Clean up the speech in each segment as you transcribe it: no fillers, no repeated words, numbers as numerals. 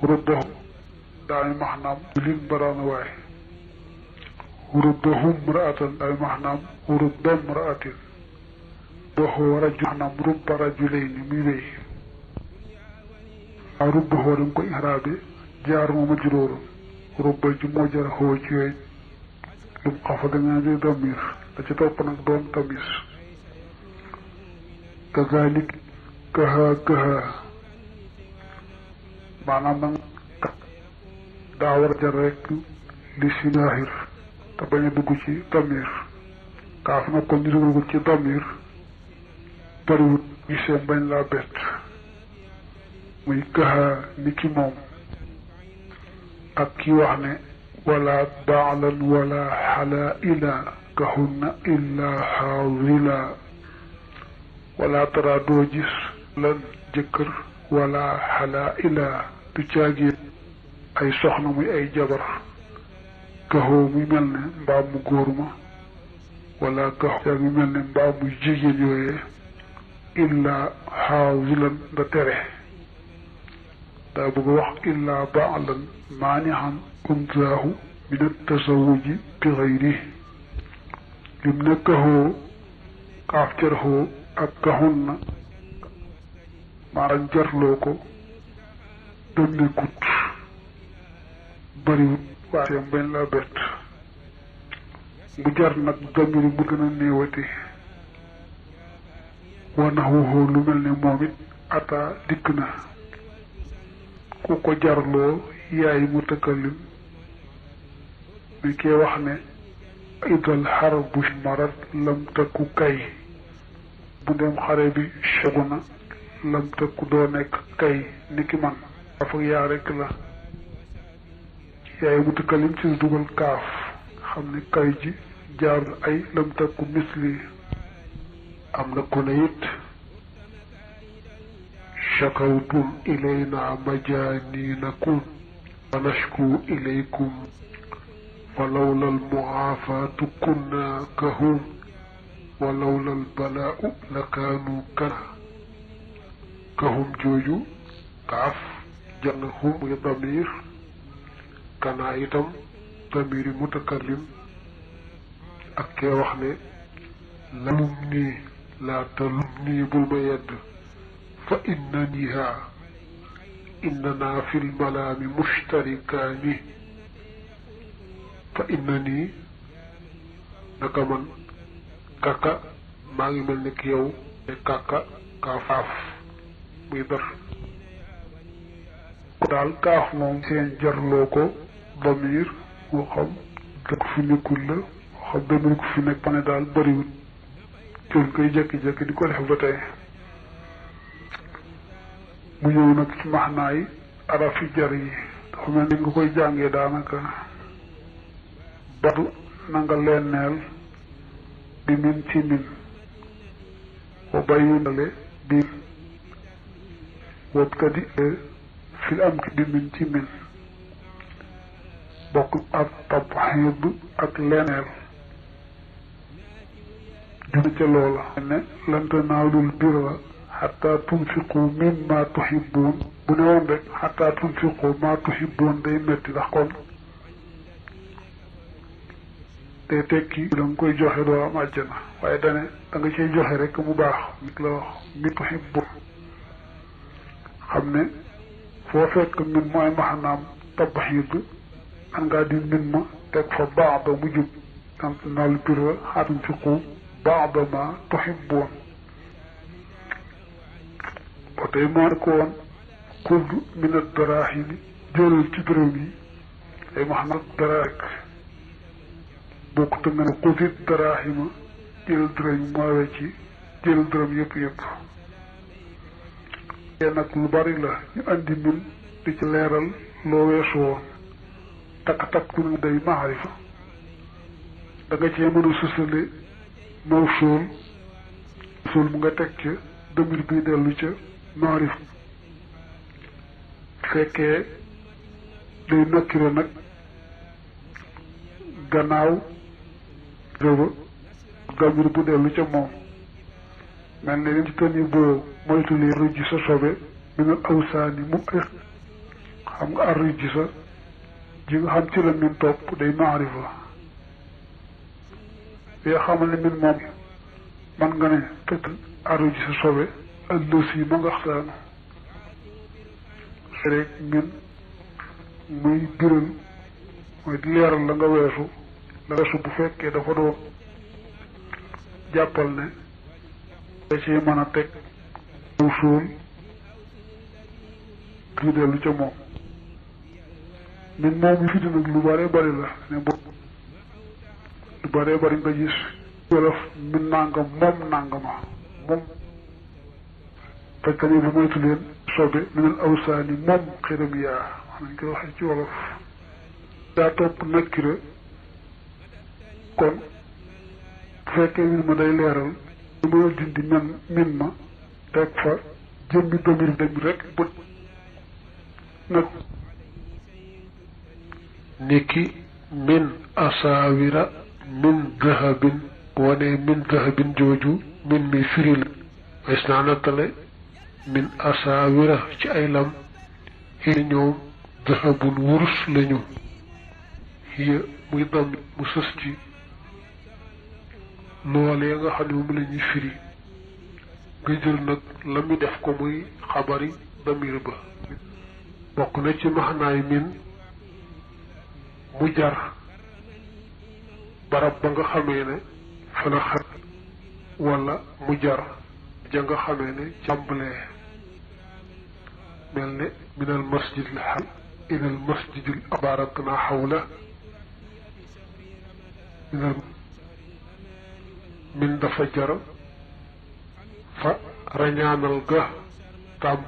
rubbahu daay maxnaam lin baraana waay rubbahum mraatan daay maxnaam rubbam mraatin rubbahu rajul maxnaam rubba rajulayni muy wéy waaw rubbahu dañ ko ihraabe jaar ma majruur rubba ji moo jar xoo ci yooyu lum xafa dañaa di damir da ci topp nag doon tamis kazalik kaha maanaam nag daa war a jar rek li si zaahir te bañ a dugg ci damir kaaf nag kon di dugg ci damir bariwut gisee bañ laa bett muy kaha ni ki moom ak ki wax ne wala baalan wala xalaila kahunna illa xaawila wala tara doo gis lan jëkkër wala xalaila du caagee ay soxna muy ay jabar kaxoo muy mel ne mbaa mu góor ma wala kaxoo muy mel ne mbaa muy jigéen yooyee illa xaawilan da tere daa bëgg wax illa baalan maanixan unsaahu min attasawuji bi xayri lim ne kaxoo kaaf jarxoo ak kaxunna maanaam jarloo ko dem nekkut bariwut waaye bañ la bett bu jar nag damiri mu gën a néewati wanax waxoo lu mel ne moom it ata dikk na ku ko jarloo yaay mutakallim mi kee wax ne idal xarbu marat lam takku kay bu dem xare bi chogu na lam takku doo nekk kay ni ki man dafa yaa rekk la yaay mutakallim ci dugal kaaf xam ne kay ji jaar ay lam takku misli am na ku ne it shakawtum ilayna majaninakum wa nashku ilaykum wa lawla almuaafatu kunna kahum wa lawla albalaau la kaanu kana kahum jooju kaaf jann hum muy damir kana itam damiri mutakallim ak kee wax ne lalum nii laa talum nii bul ma yedd fa innaniha innana fi lmalaami mushtarikaani fa innani naka man kaka maa ngi mel ni ki yow ne kaka kaa faaf muy dar ko daal kaaf moom seen jarloo ko damir moo xam dëkk fi nekkul la moo xam damir ko fi nekk ne daal bariwut jël koy jékki-jékki di ko def ba tey mu ñëw nag ci maxnaay arafi jar yi dafa mel ni nga koy jàngee daanaka batu na nga lenneel bi min ci min wa bayyinale bi wabtadi fil am bi min ci min bokk ak tabxiid ak lenneel juna ca loola ne lan tanaalul birra xataa tunfiqu mimma tuhibbuun bu ne woon rek xataa tunfiqu ma tuhibbuun day métti ndax kon day tekki da nga koy joxe doo am àjjana waaye dane da nga cay joxe rek mu baax mit la wax mi tuhibbuun xam ne foo fekk min mooy maxanaam tabxiid an ngaa di min ma teg fa baax ba mu jub lan tanaalul birra xataa tunfiqu baada ma tuhibbuun ba tey moo ko woon xud min ad-daraahimi jëlal ci dërëm yi ay maxanaam dara rek bokkut nga ne xudit daraahima jël dërëm yi mooy ci jël dërëm yëpp te nag lu bari la ñu andi min di ci leeral loo weesu woon takk-takk bu ne day maarifa da nga cee mën a susale mawsuul mawsuul mu nga teg ca damir bi dellu ca maarif fekkee day nakkire nag gannaaw rëba damir bu dellu ca moom mel ne lim ci tën yi boo moytulee rëj sa sobe minal awsaani mu xam nga arri ji sa ji nga xam ci la min topp day maarifa bi nga xamal ne min moom man nga ne tëdd arri ji sa sobe ak lës yi ma nga xsaanu rek min muy biral mooy di leeral la nga weesu bu fekkee dafa doon jàppal ne da ci mën a teg aw suul kii dellu ca moom min moom yi fi nag lu bare bari la ne bu lu bare bari nga gis wolof min nangam moom nangama moom fekk ni bu moytu leen sobe minal awsaani moom xiram yaa wax nañ koy waxee ci wolof daa topp nakkira kon bu fekkee min ma day leeral lu mën a dindi min ma teg fa jëmmi domir dem rek bët nag niki min asaawira min dahabin wane min dahabin jooju min mi firi la wees naa nattale min asaawira ci ay lam xiya ñoom dahabun wurus lañu xiya muy dam mu sës ci loolee nga xam ne moom la ñuy firi nga jël nag la mu def ko muy xabari damir ba bokk na ci maxnaay min mu jar barab ba nga xamee ne fa la xat wala mu jar ja nga xamee ne càmbalee mel ne min al masjid al haram ila al masjid al barakna xawla min dafa jar fa rañaanal ga tàmm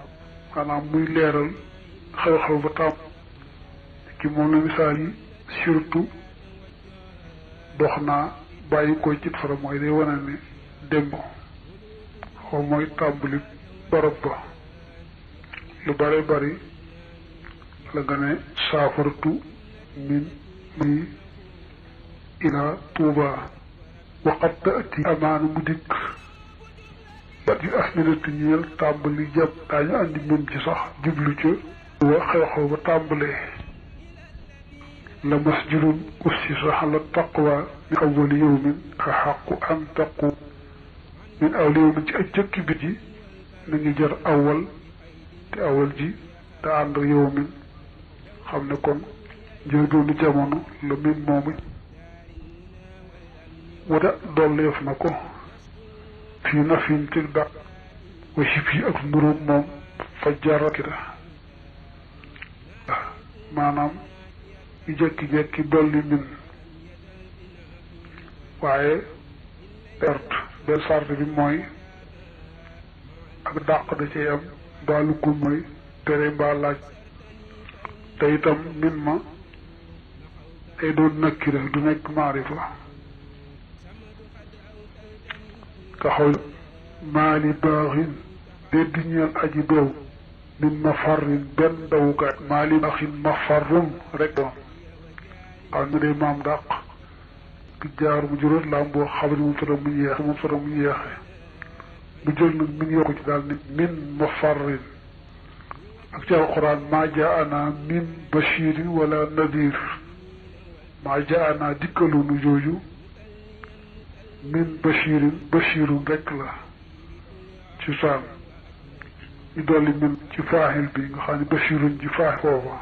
maanaam muy leeral xew-xew ba tàmm ki moom la misaal yi surtout dox naa bàyyi ko ci fara mooy day wane ne dem xaw mooy tàmbali barab ba lu bare bari la nga ne saafartu min mi ila tuuba waqat taati amaana mu dikk di asminati ñeel tàmbali jàpp daañu andi min ci sax jublu ca wa xew-xew ba tàmbalee la masjidun ussisa ala taqwa min awwali yawmin ahaqqu an taqu min awwali yawmin ci ak jëkki bi ji na ngi jar awal te awal ji te ànd yawmin xam ne kon njëlbeenu jamono la min moomu wada dolleef na ko fii nafin ci dàq wa sib yi ak nuróog moom fa jarakita maanaam yu jekki-jekki dolli min waaye perte benn sart bi mooy ak dàq da cay am mbaalu ko mooy tere mbaa laaj te itam min ma day doon nakkira du nekk maarifa taxaw maali baaxin dédd ñeel aji beew min mafarrin benn dawukaay maali baaxin mafarrun rek doon xam ne day maam dàq ki jaar mu juróot la am boo xam ne moom sota mu yeexe bu jël nag min yokku ci daal ne min mafarrin ak ci alquran maa jaana min bashirin wala nadir maa jaana dikkalunu jooju min bashirun rekk la ci saan ñu dolli min ci faaxil bi nga xam ne bashirun ci faaxil foofa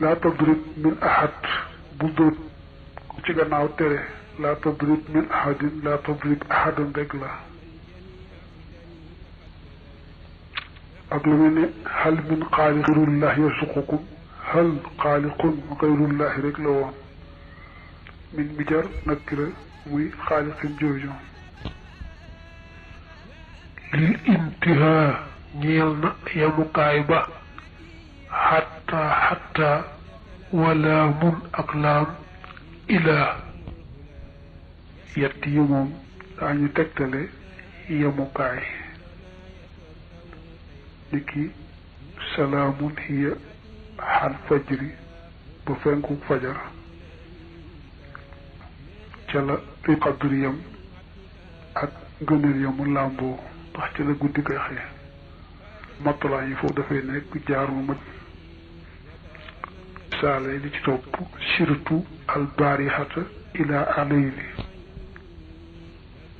laa tadrib min ahad bu dóot ci gannaaw tere laa tadrib min ahadin laa tadrib ahadan rekk la ak lu mel ne hal min xaaliq gayrullahi yarzuqukum hal xaaliqun gayrullahi rek la woon min mi jar nakira muy xaaliqin jooju lil intihaa ñeel na yamukaay ba xatta wala mun ak laam ilaa yett yi moom daañu tegtale yamukaay niki salaamun hiya xal fajri ba fenku fajar ca la luy xadriyam ak ngëneel yamu làmboo ndax ca la guddi koy xëy matala yi foofu dafay nekk jaar mu maj saale li ci topp surtout albarihata ila alayli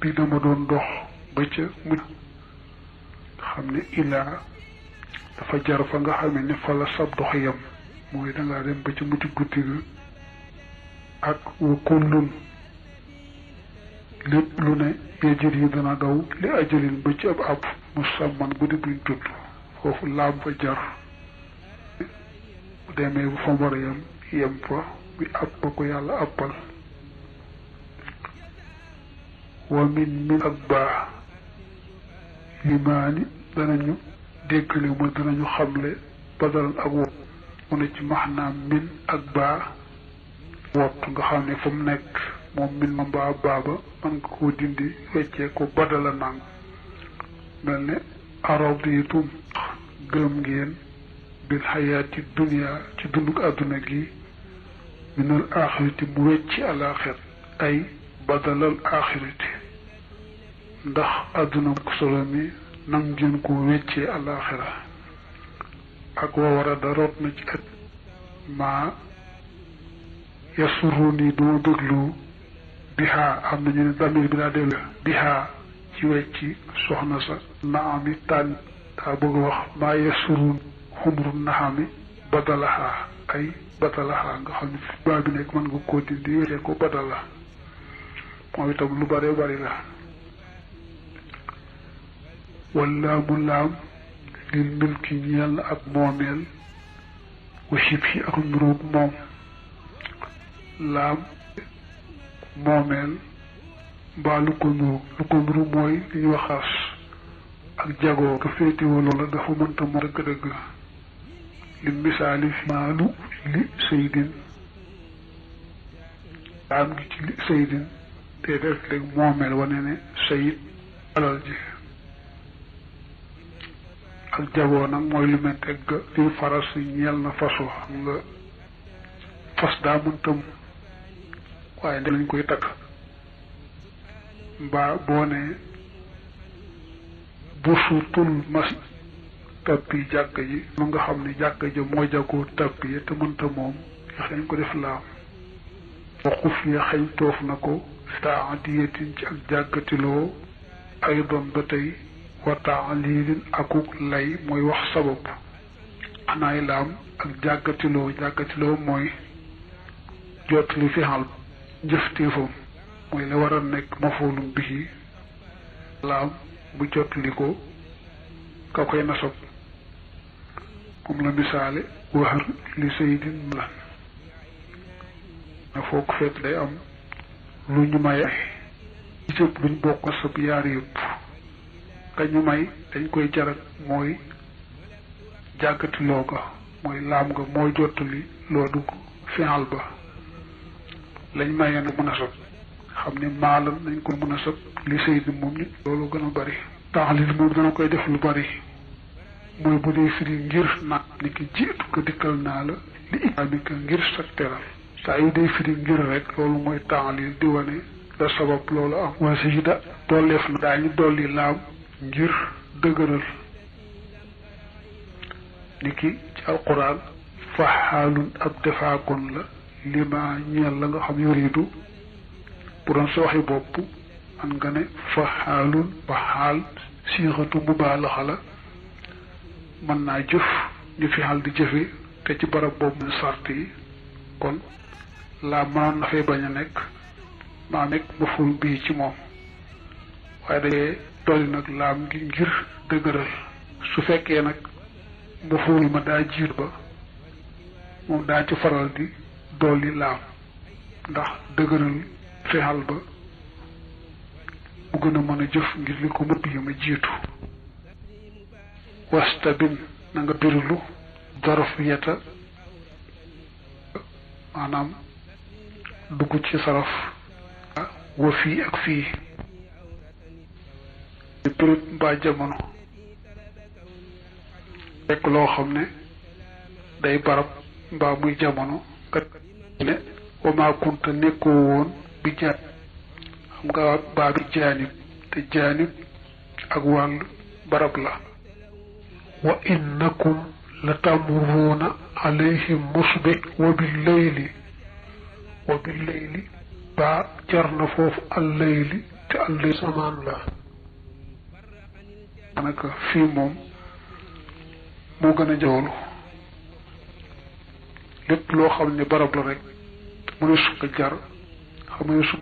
bi dama doon dox ba ca mujj xam ne ilaa dafa jar fa nga xam ne fa la sab dox yam mooy dangaa dem ba ca mujj guddi ga ak wa kullun lépp lu ne yajër yi dana daw li ajalin ba ci ab musamman bu di buñ tudd foofu laam fa jar bu demee bu fa war a yem fa bi ab ba ko yàlla appal wa min ak baa limaani danañu déggale ma danañu xamle badalan ak wot mu ne ci maxnaam min ak baa wot nga xam ne fu mu nekk moom min ma mbaa baaba man nga koo dindi weccee ko badala nang mel ne araditum gërëm ngeen bil xayaati dunia ci dunduk àdduna gi minal axirati mu wecci alaxir ay badalal axirati ndax àdduna ko solo mi nang ngeen ko weccee alaxira ak wa war a da root na ci at maa yasuru nii duma déglu bihaa am nañu ne damir bi daa dellu bihaa ci wecci soxna sa naami tànn daa bëgg a wax maa yasurun xumru naxami badalaxaa ay badalaxaa nga xam ne fi baa bi nekk mën nga koo dindi weccee ko badala moom itam lu bare bari la wala mu laam lil milki ñeel na ak moomeel wa shibhi ak nuróog moom laam moomeel mbaa lu ko nuru mooy li ñu waxaas ak jagoo ko féetewoo loola dafa mënta moom dëgg-dëgg li misaali fi maalu li saydin laam gi ci li saydin te def léegi moomeel wane ne sayid alal ji ak jagoo nag mooy lu mel tegg li faras yi ñeel na faso xam nga fas daa mëntam waaye nde lañ koy takk mbaa boo ne busutul mas tappi jàkk ji lu nga xam ne jàkk ji moo jagoo tappi yi te mënta moom yax lañ ko def laam waxu fi xëy toof na ko taadiyatin ci ak jàkkatiloo ay doon ba tey wa taalilin akuk lay mooy wax sabab xanaay laam ak jàkkatiloo mooy jottali fi xal jëfteefam mooy la war a nekk mafoolum bihi laam bu jottali ko ka koy nasab moom la misaale waxar li saydin lan na foog fekk day am lu ñu maye ci cëpp luñ bokk nasab yaar yëpp ka ñu may dañ koy jarat mooy jàggatiloo ga mooy laam nga mooy jottali loo dugg final ba lañ mayee nag mën a sob xam ne maalam nañ ko mën a sob li saydi moom nit loolu gën a bari taalil moom dana koy def lu bari mooy bu dee firi ngir nag ni ki jiitu ko dikkal naa la li ikraami ka ngir sa teral saa yu dee firi ngir rek loolu mooy taalil di wane la sabab loolu am waa sijida dolleef na daañu dolli laam ngir dëgëral ni ki ci alquran faxaalun ab defaakon la lima ñeel la nga xam yuridu bu doon sa waxi bopp man nga ne faxaalun faxaal siixatu mubaalaxa la mën naa jëf ñu fi xal di jëfe te ci barab boobu mu sart yi kon laa mënoon na fee bañ a nekk maa nekk maful bii ci moom waaye dañee dolli nag laam gi ngir dëgëral su fekkee nag maful ma daa jiir ba moom daa ci faral di dolli laam ndax dëgëral fexal ba mu gën a mën a jëf ngir li ko mëpp yi ma jiitu wastabin na nga birilu daraf yeta maanaam dugg ci saraf wa fii ak fii période mbaa jamono fekk loo xam ne day barab mbaa muy jamono kat ne wa maa kunta nekkoo woon bi jaan xam nga baa bi jaanib te jaanib ak wàll barab la wa innakum la tamurruuna alayhim wa billayli baa jar na foofu allayli te allay samaan la daanaka fii moom moo gën a jawlu lépp loo xam ne barab la rek mu ne su ko jar xam ne su